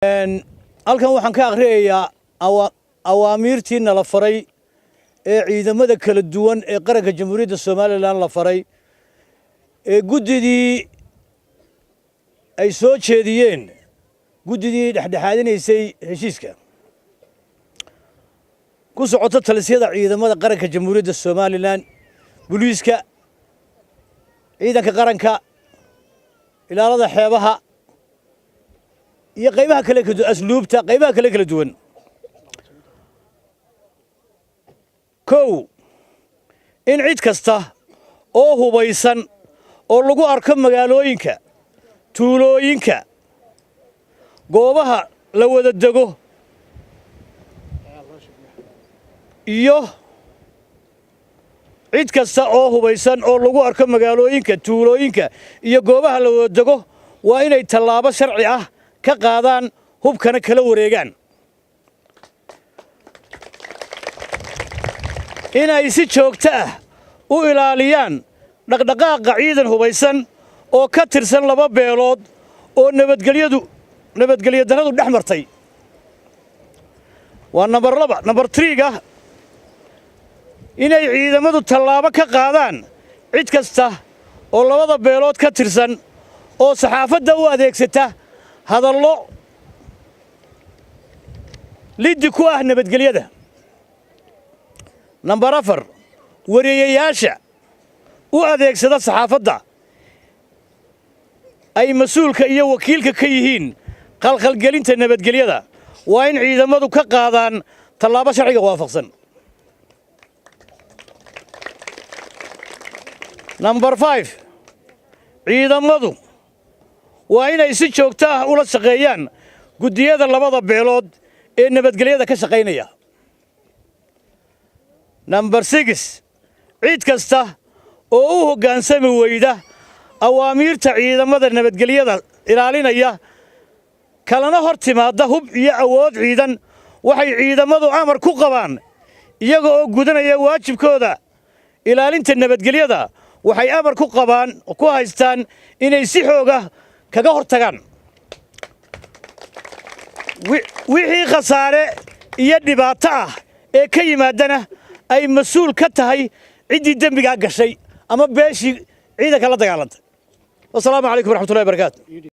Halkan waxaan ka akhriyayaa awaamiirtii nala faray ee ciidamada kala duwan ee qaranka Jamhuuriyadda Somaliland la faray ee guddidii ay soo jeediyeen, guddidii dhexdhexaadinaysay heshiiska ku socoto talisyada ciidamada qaranka Jamhuuriyadda Somaliland, booliiska, ciidanka qaranka, ilaalada xeebaha iyo qaybaha kale, asluubta, qaybaha kale kala duwan. 1, in cid kasta oo hubaysan oo lagu arko magaalooyinka, tuulooyinka, goobaha la wada dego iyo cid kasta oo hubaysan oo lagu arko magaalooyinka, tuulooyinka iyo goobaha la wada dego waa inay tallaabo sharci ah ka qaadaan, hubkana kala wareegaan. Inay si joogto ah u ilaaliyaan dhaqdhaqaaqa ciidan hubaysan oo ka tirsan laba beelood oo nabadgelyadu nabadgelyo darradu dhex martay, waa nambar 2. Nambar 3-ga, inay ciidamadu tallaabo ka qaadaan cid kasta oo labada beelood ka tirsan oo saxaafadda u adeegsata hadallo liddi ku ah nabadgelyada. Nambar 4, wariyayaasha u adeegsada saxaafadda ay mas-uulka iyo wakiilka ka yihiin khalkhalgelinta nabadgelyada waa in ciidamadu ka qaadaan tallaabo sharciga waafaqsan. Nambar 5, ciidamadu waa inay si joogto ah ula shaqeeyaan guddiyada labada beelood ee nabadgelyada ka shaqaynaya. Nambar 6, cid kasta oo u hoggaansami weyda awaamiirta ciidamada nabadgelyada ilaalinaya, kalena hor timaadda hub iyo awood ciidan, waxay ciidamadu amar ku qabaan, iyaga oo gudanaya waajibkooda ilaalinta nabadgelyada, waxay amar ku qabaan, ku haystaan inay si xooga kaga hor tagaan wixii khasaare iyo dhibaato ah ee ka yimaadana ay mas-uul ka tahay ciddii dembigaa gashay ama beeshii ciidanka la dagaalantay. Wasalaamu calaykum waraxmatullahi barakaatu.